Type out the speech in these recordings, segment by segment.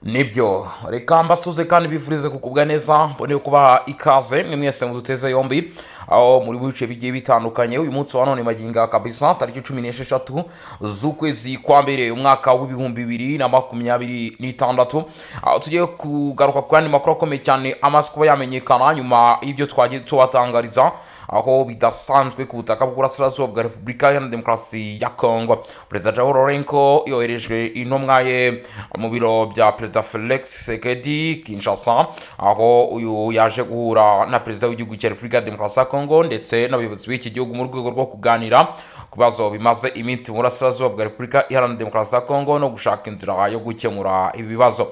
Nibyo, reka mbasuze kandi bifurize kugubwa neza, mboneye kubaha ikaze mwe mwese muduteze yombi aho muri bice bigiye bitandukanye. Uyu munsi wa none magingo kabisa, tariki 16 z'ukwezi kwa mbere, umwaka w'2026, aho tugiye kugaruka ku yandi makuru akomeye cyane amaze kuba yamenyekana nyuma y'ibyo twagiye tubatangariza, aho bidasanzwe ku butaka bw'uburasirazuba bwa Repubulika Iharanira Demokarasi ya Kongo. Perezida João Lourenço yoherejwe intumwa ye mu biro bya Perezida Felix Tshisekedi Kinshasa, aho uyu yaje guhura na perezida w'igihugu cya Repubulika ya Demokarasi ya Kongo ndetse n'abayobozi b'iki gihugu, mu rwego rwo kuganira ku bibazo bimaze iminsi mu burasirazuba bwa Repubulika Iharanira Demokarasi ya Kongo no gushaka inzira yo gukemura ibi bibazo.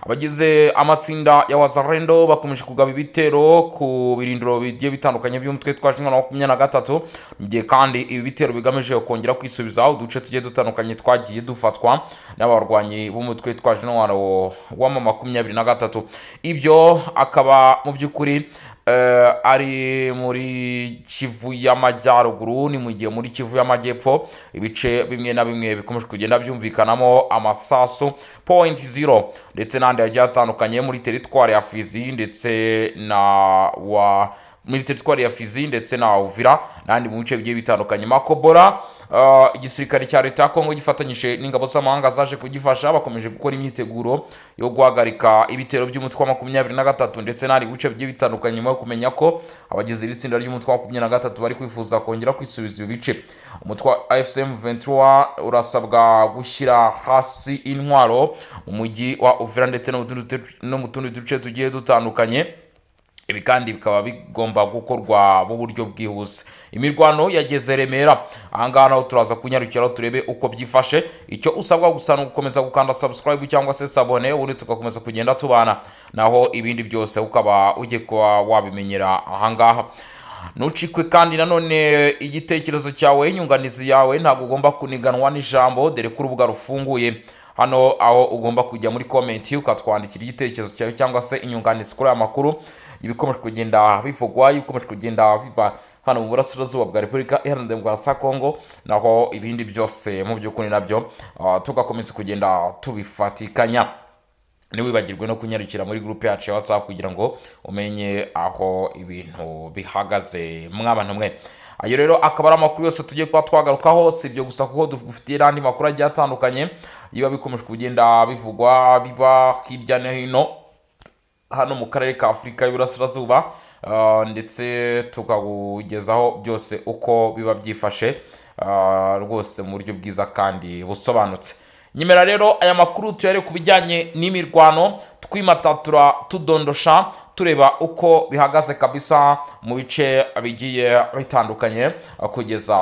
Abagize amatsinda ya Wazalendo bakomeje kugaba ibitero ku birindiro bigiye bitandukanye by'umutwe twaje na 23, mu gihe kandi ibi bitero bigamije kongera kwisubiza uduce tugiye dutandukanye twagiye dufatwa n'abarwanyi b'umutwe twaje intwaro w'ama 23. Ibyo akaba mu by'ukuri ari muri Kivu y'Amajyaruguru. Ni mu gihe muri Kivu y'Amajyepfo ibice bimwe na bimwe bikomeje kugenda byumvikanamo amasasu point zero ndetse n'andi yagiye atandukanye muri teritwari ya Fizi ndetse na wa muri teritwari ya Fizi ndetse na Uvira n'andi mu bice bigiye bitandukanye. Makobora, igisirikare cya leta ya Kongo gifatanyije n'ingabo z'amahanga zaje kugifasha, bakomeje gukora imyiteguro yo guhagarika ibitero by'umutwe wa 23 ndetse n'andi bice bigiye bitandukanye, nyuma yo kumenya ko abagize iri tsinda ry'umutwe wa 23 bari kwifuza kongera kwisubiza ibi bice. Umutwe wa AFC M23 urasabwa gushyira hasi intwaro mu mujyi wa Uvira ndetse no mu tundi duce tugiye dutandukanye. Ibi kandi bikaba bigomba gukorwa mu buryo bwihuse. Imirwano yageze Remera. Ahangaha naho turaza kunyarukiraho turebe uko byifashe. Icyo usabwa gusa ni ugukomeza gukanda subscribe cyangwa se s'abonner, ubundi tugakomeza kugenda tubana, naho ibindi byose ukaba ugiye kuba wabimenyera ahangaha. Ntucikwe kandi nanone igitekerezo cyawe, inyunganizi yawe, ntabwo ugomba kuniganwa n'ijambo, dore ko urubuga rufunguye hano, aho ugomba kujya muri comment ukatwandikira igitekerezo cyawe cyangwa se inyunganizi kuri aya makuru, ibikomeje kugenda bivugwa, ibikomeje kugenda biba hano mu burasirazuba bwa Repubulika Iharanira Demokarasi ya Kongo, naho ibindi byose mu by'ukuri nabyo tugakomeza kugenda tubifatikanya. Ntiwibagirwe no kunyarukira muri groupe yacu ya WhatsApp kugira ngo umenye aho ibintu bihagaze. Mw'abantu mwe, ayo rero akaba ari amakuru yose tugiye kuba twagarukaho. Si ibyo gusa, kuko dufitiye n'andi makuru agiye atandukanye biba bikomeje kugenda bivugwa, biba hirya no hino hano mu karere ka Afurika y'Uburasirazuba, ndetse tukakugezaho byose uko biba byifashe rwose mu buryo bwiza kandi busobanutse. Nyemera rero aya makuru tuyare ku bijyanye n'imirwano, twimatatura, tudondosha, tureba uko bihagaze kabisa mu bice bigiye bitandukanye kugeza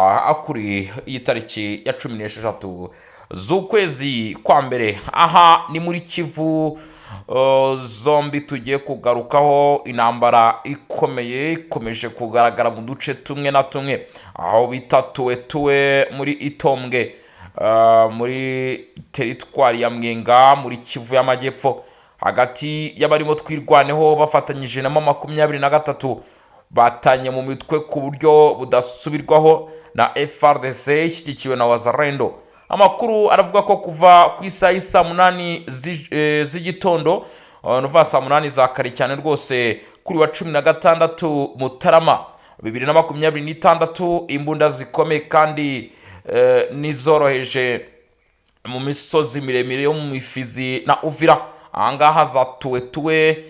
kuri iyi tariki ya 16 z'ukwezi kwa mbere. Aha ni muri Kivu zombi tugiye kugarukaho. Intambara ikomeye ikomeje kugaragara mu duce tumwe na tumwe, aho bita Tuwetuwe muri Itombwe, muri teritwari ya Mwenga muri Kivu y'Amajyepfo, hagati y'abarimo Twirwaneho bafatanyije na 23 batanye mu mitwe ku buryo budasubirwaho na FARDC ishyigikiwe na Wazalendo. Amakuru aravuga ko kuva ku isaha y'isaa 8 z'igitondo, nuvuga saa 8 za kare cyane rwose, kuri wa 16 Mutarama 2026, imbunda zikomeye kandi n'izoroheje mu misozi miremire yo mu Mifizi na Uvira, ahangaha za Tuwetuwe,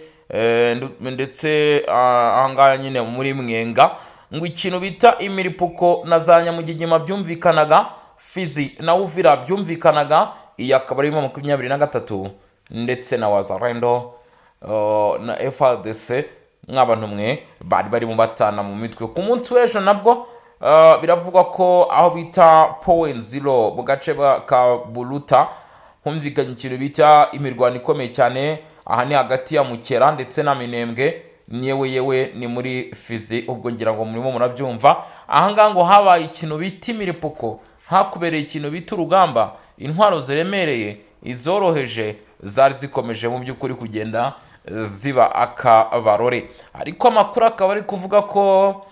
ndetse ahangaha nyine muri Mwenga, ngo ikintu bita imiripuko na za nyamugigima byumvikanaga Fizi na Uvira byumvikanaga. Iyi akaba arimo 23 ndetse na Wazalendo na FARDC. Mw'abantu mwe, bari barimo batana mu mitwe. Ku munsi w'ejo nabwo biravugwa ko aho bita Point Zero mu gace ka Buruta humvikanye ikintu bita imirwano ikomeye cyane. Aha ni hagati ya Mukera ndetse na Minembwe, yewe yewe, ni muri Fizi. Ubwo ngira ngo murimo murabyumva. Ahangaha ngo habaye ikintu bita imiripuko, hakubereye ikintu bita urugamba, intwaro ziremereye, izoroheje zari zikomeje mu by'ukuri kugenda ziba akabarore. Ariko amakuru akaba ari kuvuga ko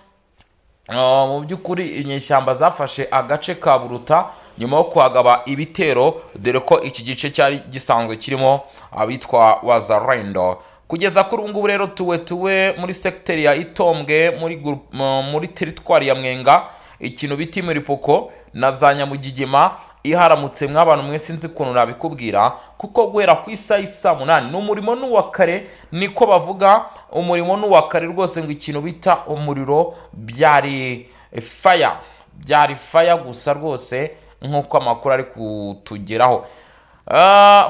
mu by'ukuri inyeshyamba zafashe agace ka Buruta. nyuma yo kuhagaba ibitero, dore ko iki gice cyari gisanzwe kirimo abitwa Wazalendo. Kugeza kuri ubu ngubu rero, tuwe tuwe muri segiteri ya Itombwe, muri teritwari ya Mwenga, ikintu bita imiripuko na za Nyamugigima iharamutse. Mw'abantu mwe, sinzi ukuntu nabikubwira, kuko guhera ku isaha y'i 8:00 ni umurimo n'uwa kare, niko bavuga, umurimo n'uwa kare rwose. Ngo ikintu bita umuriro byari faya, byari faya gusa rwose, nk'uko amakuru ari kutugeraho.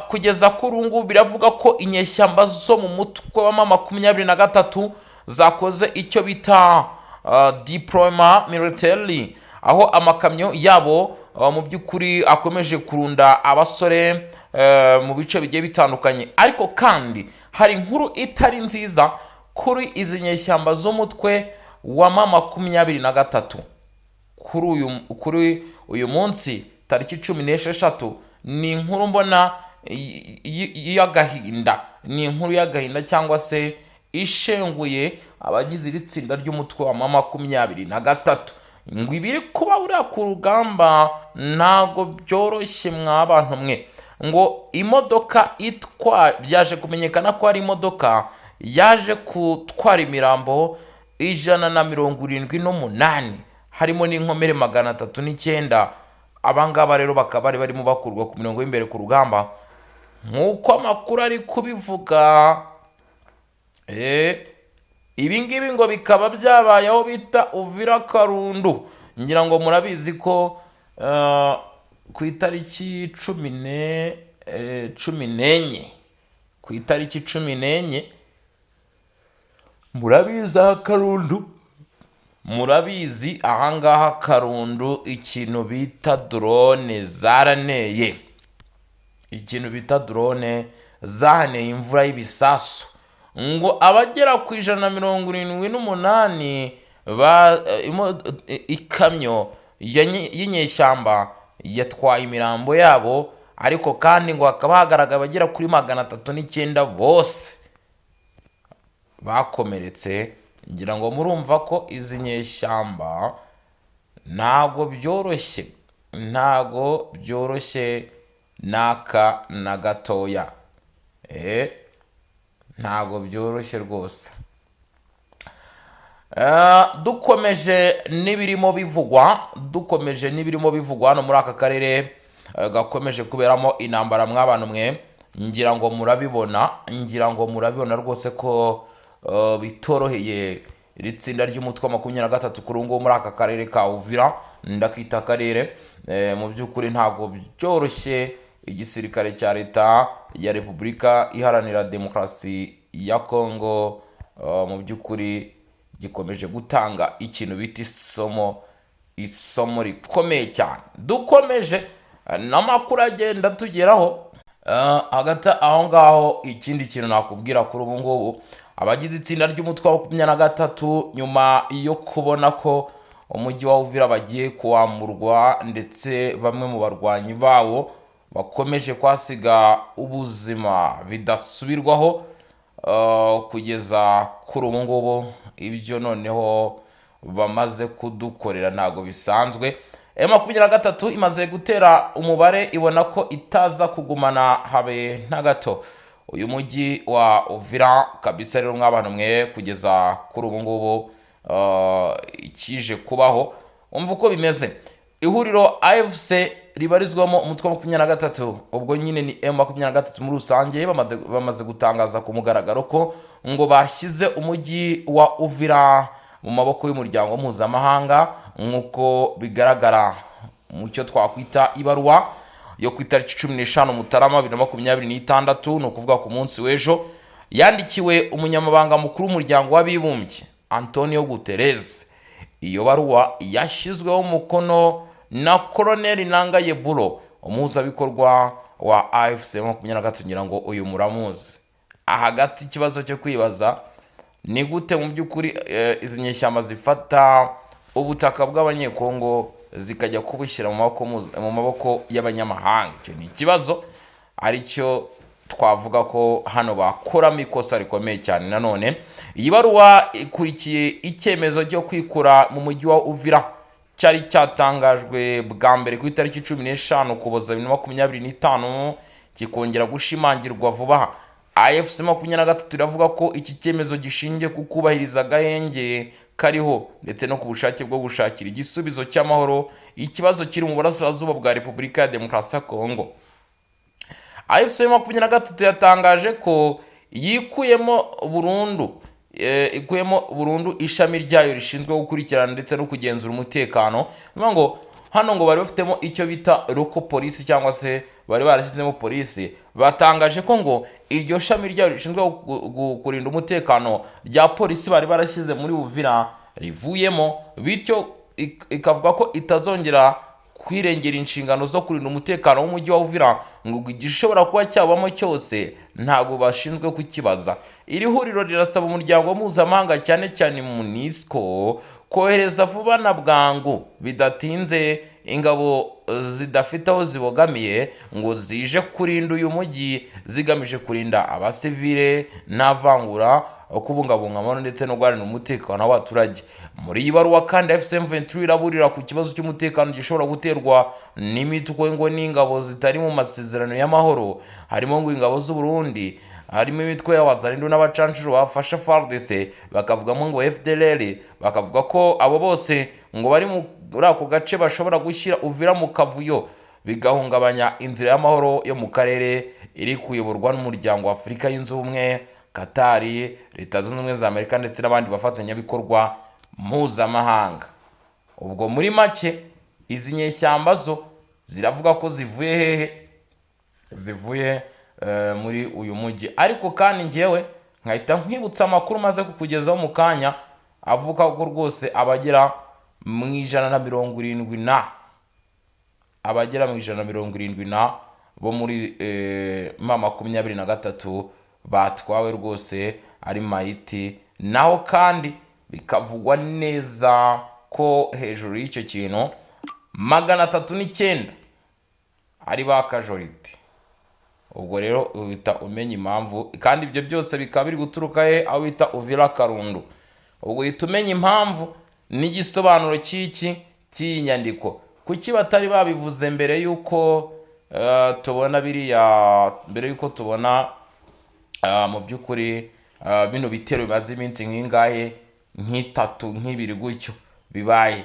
Kugeza kuri ubu ngubu biravuga ko inyeshyamba zo mu mutwe wa M23 zakoze icyo bita déploiement militaire, aho amakamyo yabo mu by'ukuri akomeje kurunda abasore mu bice bigiye bitandukanye. Ariko kandi hari inkuru itari nziza kuri izi nyeshyamba z'umutwe wa M23. Kuri uyu munsi tariki 16, ni inkuru mbona y'agahinda, ni inkuru y'agahinda cyangwa se ishenguye abagize iri tsinda ry'umutwe wa M23. Ngo ibiri kuba buriya ku rugamba ntabwo byoroshye, mw'abantu mwe. Ngo imodoka itwa, byaje kumenyekana ko ari imodoka yaje gutwara imirambo 178, harimo n'inkomere 309. Abangaba rero bakaba bari barimo bakurwa ku mirongo y'imbere ku rugamba, nk'uko amakuru ari kubivuga. Ibi ngibi ngo bikaba byabaye aho bita Uvira Karundu. Ngira ngo murabizi ko ku itariki 14, ku itariki 14, murabizi aha Karundu, murabizi ahangaha Karundu, ikintu bita drone zaraneye, ikintu bita drone zahaneye imvura y'ibisasu. Ngo abagera ku 178 ba ikamyo y'inyeshyamba yatwaye imirambo yabo, ariko kandi ngo hakaba hagaragara abagera kuri 309 bose bakomeretse. Ngira ngo murumva ko izi nyeshyamba ntabwo byoroshye, ntabwo byoroshye n'aka na gatoya. Ntabwo byoroshye rwose. Dukomeje n'ibirimo bivugwa, dukomeje n'ibirimo bivugwa hano muri aka karere gakomeje kuberamo intambara. Mw'abantu mwe, ngira ngo murabibona, ngira ngo murabibona rwose ko bitoroheye iri tsinda ry'umutwe wa 23 kuri ubu ngubu muri aka karere ka Uvira, ndakita akarere. Mu by'ukuri ntabwo byoroshye. Igisirikare cya Leta ya Repubulika Iharanira Demokarasi ya Kongo mu by'ukuri gikomeje gutanga ikintu bita isomo, isomo rikomeye cyane. Dukomeje n'amakuru agenda tugeraho. Hagati aho ngaho, ikindi kintu nakubwira kuri ubu ngubu, abagize itsinda ry'umutwe wa 23, nyuma yo kubona ko umujyi wa Uvira bagiye kuwamburwa, ndetse bamwe mu barwanyi bawo bakomeje kuhasiga ubuzima bidasubirwaho, kugeza kuri ubu ngubu ibyo noneho bamaze kudukorera ntabwo bisanzwe. M23 imaze gutera umubare, ibona ko itaza kugumana habe na gato uyu mujyi wa Uvira kabisa. Rero mw'abantu mwe, kugeza kuri ubu ngubu ikije kubaho, umva uko bimeze. Ihuriro AFC ribarizwamo umutwe wa 23, ubwo nyine ni M23 muri rusange, bamaze gutangaza ku mugaragaro ko ngo bashyize umujyi wa Uvira mu maboko y'umuryango mpuzamahanga, nk'uko bigaragara mu cyo twakwita ibaruwa yo ku itariki 15 Mutarama 2026, ni ukuvuga ku munsi w'ejo, yandikiwe umunyamabanga mukuru w'Umuryango w'Abibumbye, Antonio Guterres. Iyo baruwa yashyizweho umukono na Koloneli Nanga Yeburo, umuhuzabikorwa wa AFC 23. Ngira ngo uyu muramuzi. Hagati ikibazo cyo kwibaza ni gute mu by'ukuri izi nyeshyamba zifata ubutaka bw'Abanyekongo zikajya kubushyira mu maboko y'abanyamahanga? Icyo ni ikibazo aricyo twavuga ko hano bakoramo ikosa rikomeye cyane. Nanone iyi baruwa ikurikiye icyemezo cyo kwikura mu mujyi wa Uvira. Cyari cyatangajwe bwa mbere ku itariki 15 Ukuboza 2025, kikongera gushimangirwa vuba aha. AFC 23 iravuga ko iki cyemezo gishingiye ku kubahiriza agahenge kariho ndetse no ku bushake bwo gushakira igisubizo cy'amahoro ikibazo kiri mu burasirazuba bwa Repubulika ya Demokarasi ya Kongo. AFC 23 yatangaje ko yikuyemo burundu ikuyemo burundu ishami ryayo rishinzwe gukurikirana ndetse no kugenzura umutekano. Ni ngo hano ngo bari bafitemo icyo bita local police, cyangwa se bari barashyizemo polisi. Batangaje ko ngo iryo shami ryayo rishinzwe kurinda umutekano rya polisi bari barashyize muri Uvira rivuyemo, bityo ikavuga ko itazongera kwirengera inshingano zo kurinda umutekano w'umujyi wa Uvira, ngo igishobora kuba cyabamo cyose ntabwo bashinzwe kukibaza. Iri huriro rirasaba umuryango mpuzamahanga, cyane cyane MONUSCO, kohereza vuba na bwangu bidatinze ingabo zidafite aho zibogamiye ngo zije kurinda uyu mujyi, zigamije kurinda abasivile nta vangura, kubungabunga amahoro ndetse no guharanira umutekano w'abaturage. Muri iyi baruwa kandi, AFC M23 iraburira ku kibazo cy'umutekano gishobora guterwa n'imitwe ngo n'ingabo zitari mu masezerano y'amahoro, harimo ngo ingabo z'u Burundi, harimo imitwe y'Abazalendo n'abacanshuro bafasha FARDC, bakavugamo ngo FDLR, bakavuga ko abo bose ngo bari muri ako gace bashobora gushyira Uvira mu kavuyo, bigahungabanya inzira y'amahoro yo mu karere iri kuyoborwa n'Umuryango wa Afurika Yunze Ubumwe, Katari, Leta Zunze Ubumwe za Amerika ndetse n'abandi bafatanyabikorwa mpuzamahanga. Ubwo muri make, izi nyeshyamba zo ziravuga ko zivuye hehe? Zivuye muri uyu mujyi. Ariko kandi ngewe nkahita nkwibutsa amakuru maze kukugezaho mu kanya, avuga ko rwose abagera mu 170 na abagera mu 170 na bo muri M23 batwawe rwose ari mayiti. Naho kandi bikavugwa neza ko hejuru y'icyo kintu 309 ari ba casualty. Ubwo rero uhita umenya impamvu, kandi ibyo byose bikaba biri guturuka he? Aho bita Uvira Karundu. Ubwo uhita umenya impamvu n'igisobanuro cy'iki, cy'iyi nyandiko. Kuki batari babivuze mbere y'uko tubona biriya, mbere y'uko tubona mu by'ukuri bino bitero bimaze iminsi nk'ingahe, nk'itatu, nk'ibiri gutyo bibaye?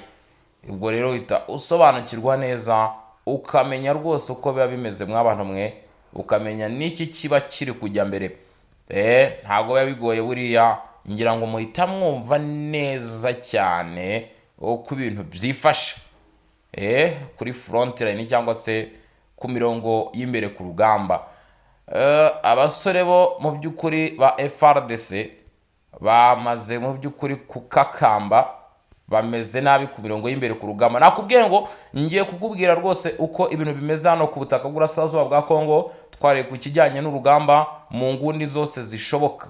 Ubwo rero uhita usobanukirwa neza, ukamenya rwose uko biba bimeze mw'abantu mwe, ukamenya n'iki kiba kiri kujya mbere. Ntabwo biba bigoye buriya, ngira ngo muhita mwumva neza cyane uko ibintu byifashe kuri front line cyangwa se ku mirongo y'imbere ku rugamba. Abasore bo mu by'ukuri ba FARDC bamaze mu by'ukuri kukakamba, bameze nabi ku mirongo y'imbere ku rugamba. Nakubwiye ngo ngiye kukubwira rwose uko ibintu bimeze hano ku butaka bw'Uburasirazuba bwa Kongo. Twareye ku kijyanye n'urugamba mu nguni zose zishoboka,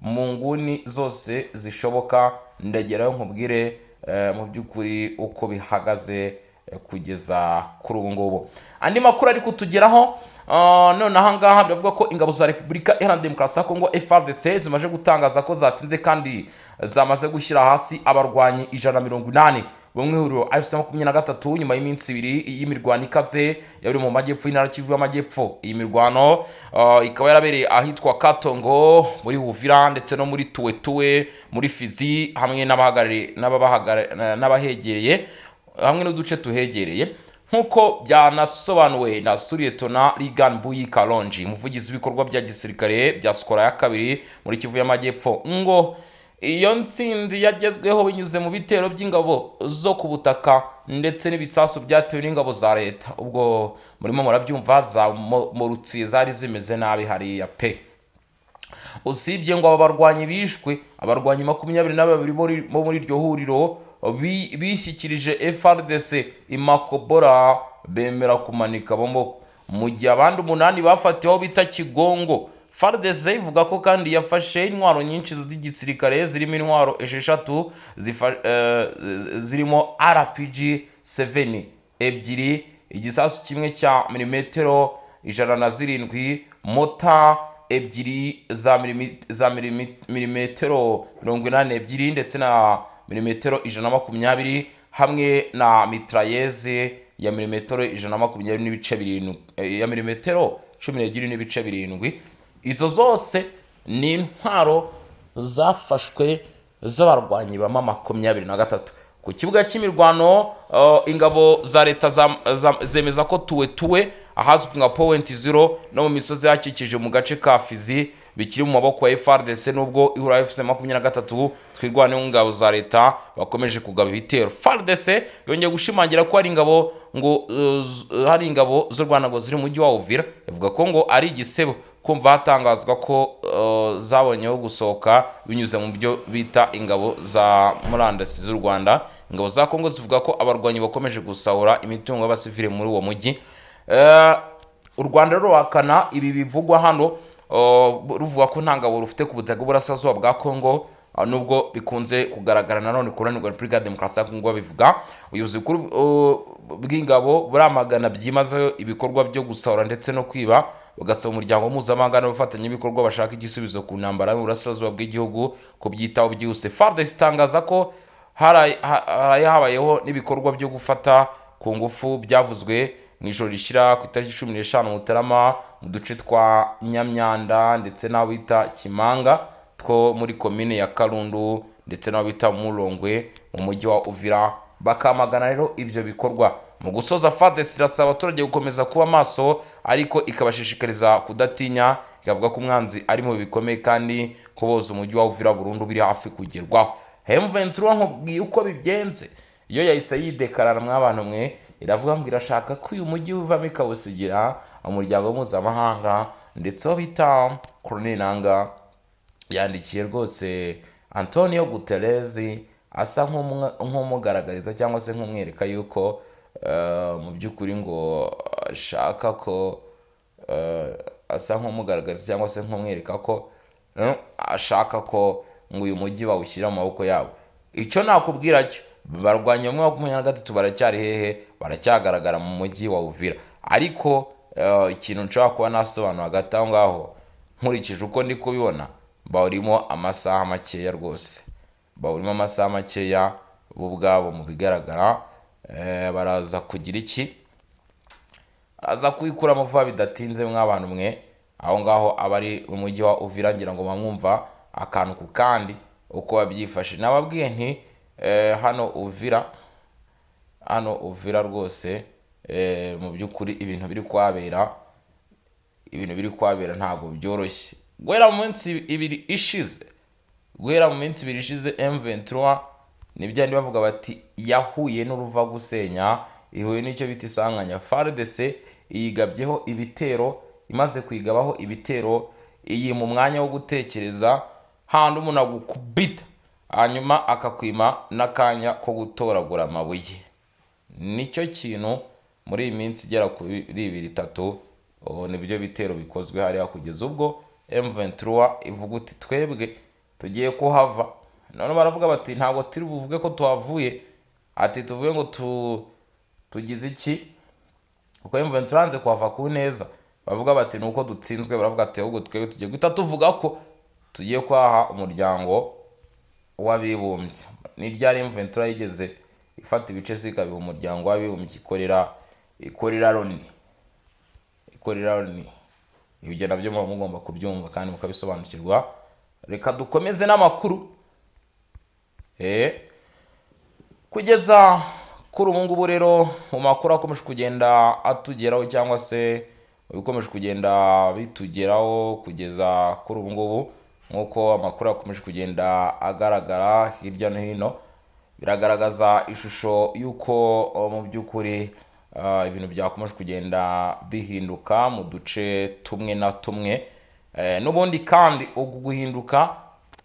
mu nguni zose zishoboka. Ndagerayo nkubwire mu by'ukuri uko bihagaze kugeza kuri ubu ngubu. Andi makuru ari kutugeraho none aha ngaha biravuga ko ingabo za Repubulika Iharanira Demokarasi ya Kongo, FARDC, zimaze gutangaza ko zatsinze kandi zamaze gushyira hasi abarwanyi 180 bo mu ihuriro AFC 23, nyuma y'iminsi 2 y'imirwano ikaze yari mu majyepfo y'intara Kivu y'Amajyepfo. Iyi mirwano ikaba yarabereye ahitwa Katongo muri Uvira ndetse no muri Tuwetuwe muri Fizi, hamwe n'abahegereye, hamwe n'uduce tuhegereye, nk'uko byanasobanuwe na Sous-lieutenant Reagan Buyi Kalonji, umuvugizi w'ibikorwa bya gisirikare bya Sokola ya kabiri muri Kivu y'Amajyepfo. Ngo iyo ntsinzi yagezweho binyuze mu bitero by'ingabo zo ku butaka ndetse n'ibisasu byatewe n'ingabo za leta. Ubwo murimo murabyumva, za morutsi zari zimeze nabi hariya pe. Usibye ngo aba barwanyi bishwe, abarwanyi 22 bo muri iryo huriro bishyikirije FARDC imakobora, bemera kumanika amaboko, mu gihe abandi umunani bafatiwe aho bita Kigongo. FARDC ivuga ko kandi yafashe intwaro nyinshi z'igisirikare, zirimo intwaro 6 zirimo RPG 7 ebyiri, igisasu kimwe cya milimetero 107, mortar ebyiri za milimetero 82 ndetse na milimetero 120. hamwe na mitrailleuse ya milimetero 120.7, ya milimetero 12.7. Izo zose ni intwaro zafashwe z'abarwanyi ba M23 ku kibuga cy'imirwano. Ingabo za leta zemeza ko Tuwe Tuwe, ahazwi nka Point Zero, no mu misozi ihakikije mu gace ka Fizi bikiri mu maboko ya FARDC, nubwo ihura AFC 23 Twirwaneho n'ingabo za leta bakomeje kugaba ibitero. FARDC yongeye gushimangira ko hari ingabo ngo hari ingabo z'u Rwanda ngo ziri mu mujyi wa Uvira, ivuga ko ngo ari igisebo kumva hatangazwa ko zabonyeho gusohoka binyuze mu byo bita ingabo za murandasi z'u Rwanda. Ingabo za Kongo zivuga ko abarwanyi bakomeje gusahura imitungo y'abasivile muri uwo mujyi. U Rwanda ruhakana ibi bivugwa hano, ruvuga ko nta ngabo rufite ku butaka bw'uburasirazuba bwa Kongo, nubwo bikunze kugaragara nanone ku ruhande rwa Repubulika ya Demokarasi ya Kongo babivuga. Ubuyobozi bukuru bw'ingabo buramagana byimazeyo ibikorwa byo gusahura ndetse no kwiba, bagasaba umuryango mpuzamahanga n'abafatanyabikorwa bashaka igisubizo ku ntambara y'uburasirazuba bw'igihugu kubyitaho byihuse. FARDC itangaza ko haraye habayeho n'ibikorwa byo gufata ku ngufu byavuzwe mu ijoro rishyira ku itariki 15 Mutarama mu duce twa Nyamyanda ndetse n'aho bita Kimanga two muri komine ya Karundu ndetse n'aho bita Murongwe mu mujyi wa Uvira. Bakamagana rero ibyo bikorwa. Mu gusoza, FARDC irasaba abaturage gukomeza kuba maso, ariko ikabashishikariza kudatinya, ikavuga ko umwanzi ari mu bikomeye kandi ko boza umujyi wa Uvira burundu biri hafi kugerwaho. M23 nkubwiye uko bigenze, iyo yahise yidekarara mw'abantu mwe, iravuga ngo irashaka ko uyu mujyi uvamo ikawusigira umuryango mpuzamahanga. Ndetse uwo bita Corneille Nanga yandikiye rwose Antonio Guterres, asa nk'umugaragariza cyangwa se nk'umwereka yuko mu by'ukuri ngo ashaka ko asa nk'umugaragariza cyangwa se nk'umwereka ko ashaka ko ngo uyu mujyi bawushyira mu maboko yabo. Icyo nakubwira cyo, barwanya 23 baracyari hehe? Baracyagaragara mu mujyi wa Uvira. Ariko ikintu nshobora kuba nasobanura hagati aho ngaho, nkurikije uko ndi kubibona, bawurimo amasaha makeya rwose, bawurimo amasaha makeya bo ubwabo. Mu bigaragara baraza kugira iki? Baraza kuyikuramo vuba bidatinze mw'abantu mwe. Aho ngaho abari mu mujyi wa Uvira, ngira ngo bamwumva akantu ku kandi uko babyifashe. Nababwiye nti hano Uvira, hano Uvira rwose, mu by'ukuri ibintu biri kuhabera, ibintu biri kuhabera ntabwo byoroshye. Guhera mu minsi 2 ishize, guhera mu minsi 2 ishize, M23 nibyo bavuga bati yahuye n'uruva gusenya, ihuye n'icyo bita isanganya. FARDC iyigabyeho ibitero, imaze kuyigabaho ibitero iyi mu mwanya wo gutekereza, handi umuntu agukubita hanyuma akakwima n'akanya ko gutoragura amabuye. Nicyo kintu muri iyi minsi igera kuri 2, 3, oh, nibyo bitero bikozwe hariya kugeza ubwo M23 ivuga uti twebwe tugiye kuhava. None baravuga bati ntabwo turi buvuge ko tuhavuye, ati tuvuge ngo tugize iki, kuko M23 yanze kuhava ku neza. Bavuga bati nuko dutsinzwe. Baravuga ati ahubwo twebwe tugiye guhita tuvuga ko tugiye kwaha Umuryango w'Abibumbye. Ni ryari M23 yigeze ifata ibice se ikabiha Umuryango w'Abibumbye, ikorera Loni, ikorera Loni? Ibyo nabyo muba mugomba kubyumva kandi mukabisobanukirwa. Reka dukomeze n'amakuru. Kugeza kuri ubu ngubu rero, mu makuru akomeje kugenda atugeraho cyangwa se ibikomeje kugenda bitugeraho kugeza kuri ubu ngubu, nk'uko amakuru akomeje kugenda agaragara hirya no hino, biragaragaza ishusho y'uko mu by'ukuri ibintu byakomeje kugenda bihinduka mu duce tumwe na tumwe. N'ubundi kandi uku guhinduka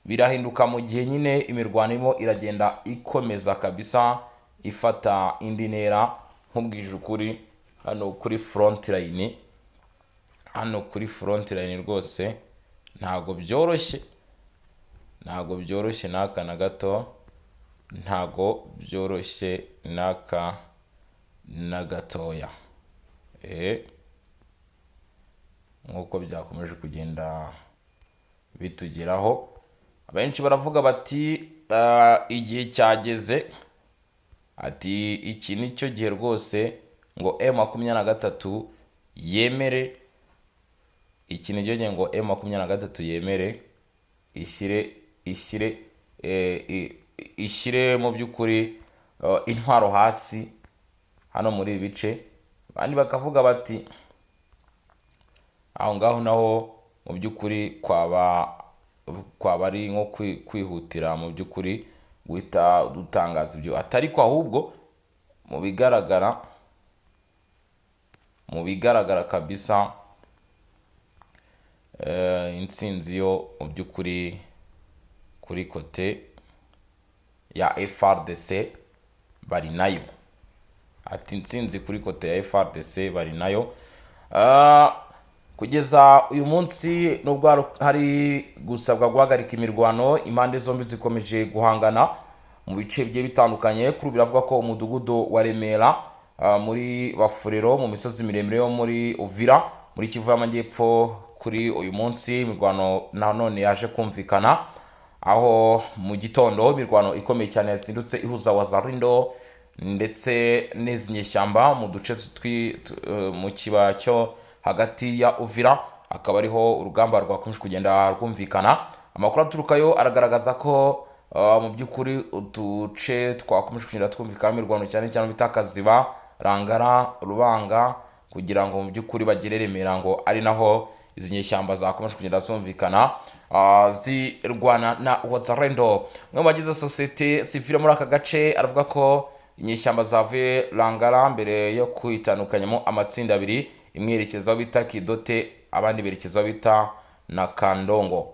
birahinduka mu gihe nyine imirwano irimo iragenda ikomeza kabisa, ifata indi ntera. Nkubwije ukuri, hano kuri front line, hano kuri front line rwose ntabwo byoroshye, ntabwo byoroshye n'aka na gato, ntabwo byoroshye n'aka na gatoya. Nk'uko byakomeje kugenda bitugeraho, abenshi baravuga bati igihe cyageze. Ati iki ni cyo gihe rwose ngo M23 yemere, iki ni cyo gihe ngo M23 yemere ishyire mu by'ukuri intwaro hasi hano muri ibi bice. Abandi bakavuga bati aho ngaho naho mu by'ukuri kwaba ari nko kwihutira mu by'ukuri guhita dutangaza ibyo atari ko, ahubwo mu bigaragara kabisa intsinzi yo mu by'ukuri kuri côté ya FARDC bari nayo. Ati intsinzi kuri côté ya FARDC bari nayo. Kugeza uyu munsi, nubwo hari gusabwa guhagarika imirwano, impande zombi zikomeje guhangana mu bice bigiye bitandukanye. Kuri ubu biravuga ko umudugudu wa Remera, muri Bafurero, mu misozi miremire yo muri Uvira, muri Kivu y'Amajyepfo, kuri uyu munsi imirwano nanone yaje kumvikana, aho mu gitondo imirwano ikomeye cyane yazindutse ihuza Wazalendo ndetse n'izi nyeshyamba mu duce mu kibaya cyo hagati ya Uvira, akaba ariho urugamba rwakomeje kugenda rwumvikana. Amakuru aturukayo aragaragaza ko mu by'ukuri uduce twakomeje kugenda twumvikana imirwano cyane cyane bita Kaziba, Rangara, Rubanga, kugira ngo mu by'ukuri bagere Remera, ngo ari naho izi nyeshyamba zakomeje kugenda zumvikana zirwana na Wazalendo. Umwe mu bagize sosiyete sivile muri aka gace aravuga ko inyeshyamba zavuye Rangara mbere yo kwitandukanyamo amatsinda abiri, imwe yerekeza aho bita Kidote, abandi berekeza aho bita na Kandongo.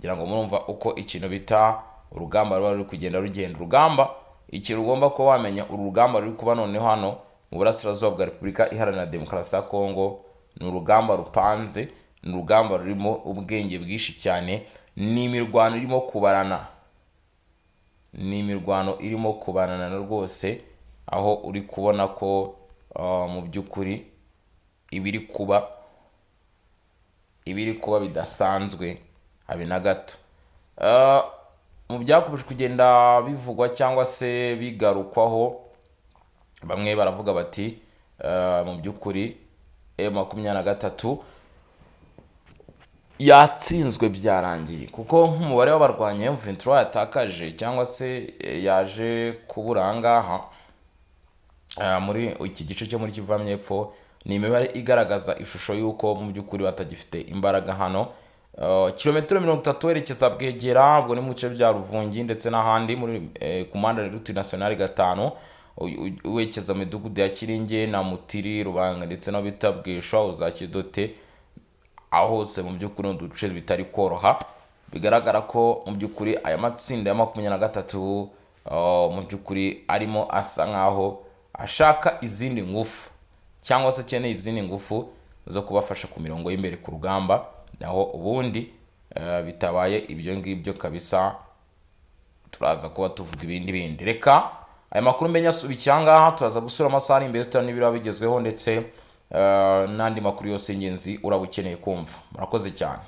Ngira ngo murumva uko ikintu bita urugamba ruba ruri kugenda rugenda. Urugamba, ikintu ugomba kuba wamenya, uru rugamba ruri kuba noneho hano mu burasirazuba bwa Repubulika Iharanira Demokarasi ya Kongo, ni urugamba rupanze, ni urugamba rurimo ubwenge bwinshi cyane, ni imirwano irimo kubarana, ni imirwano irimo kubarana rwose, aho uri kubona ko mu by'ukuri ibiri kuba bidasanzwe habe na gato. Mu byakomeje kugenda bivugwa cyangwa se bigarukwaho, bamwe baravuga bati mu by'ukuri M23 yatsinzwe, byarangiye, kuko nk'umubare w'abarwanyi M23 yatakaje cyangwa se yaje kubura aha ngaha muri iki gice cyo muri Kivu y'Amajyepfo, ni imibare igaragaza ishusho y'uko mu by'ukuri batagifite imbaraga hano. Kilometero 30 werekeza Bwegera, ubwo ni mu bice bya Ruvungi ndetse n'ahandi muri ku muhanda route nationale 5, werekeza mu midugudu ya Kiringe na Mutiri, Rubanga ndetse no bita Bweshwa, uza Kidote, aho hose mu by'ukuri ni uduce bitari koroha. Bigaragara ko mu by'ukuri aya matsinda ya 23 mu by'ukuri arimo asa nkaho ashaka izindi ngufu cyangwa se akeneye izindi ngufu zo kubafasha ku mirongo y'imbere ku rugamba. Naho ubundi bitabaye ibyo ngibyo kabisa, turaza kuba tuvuga ibindi bindi. Reka aya makuru mbe nyasubikiye aha ngaha. Turaza gusura amasaha ari imbere, tutareba n'ibiraba bigezweho ndetse n'andi makuru yose y'ingenzi uraba ukeneye kumva. Murakoze cyane.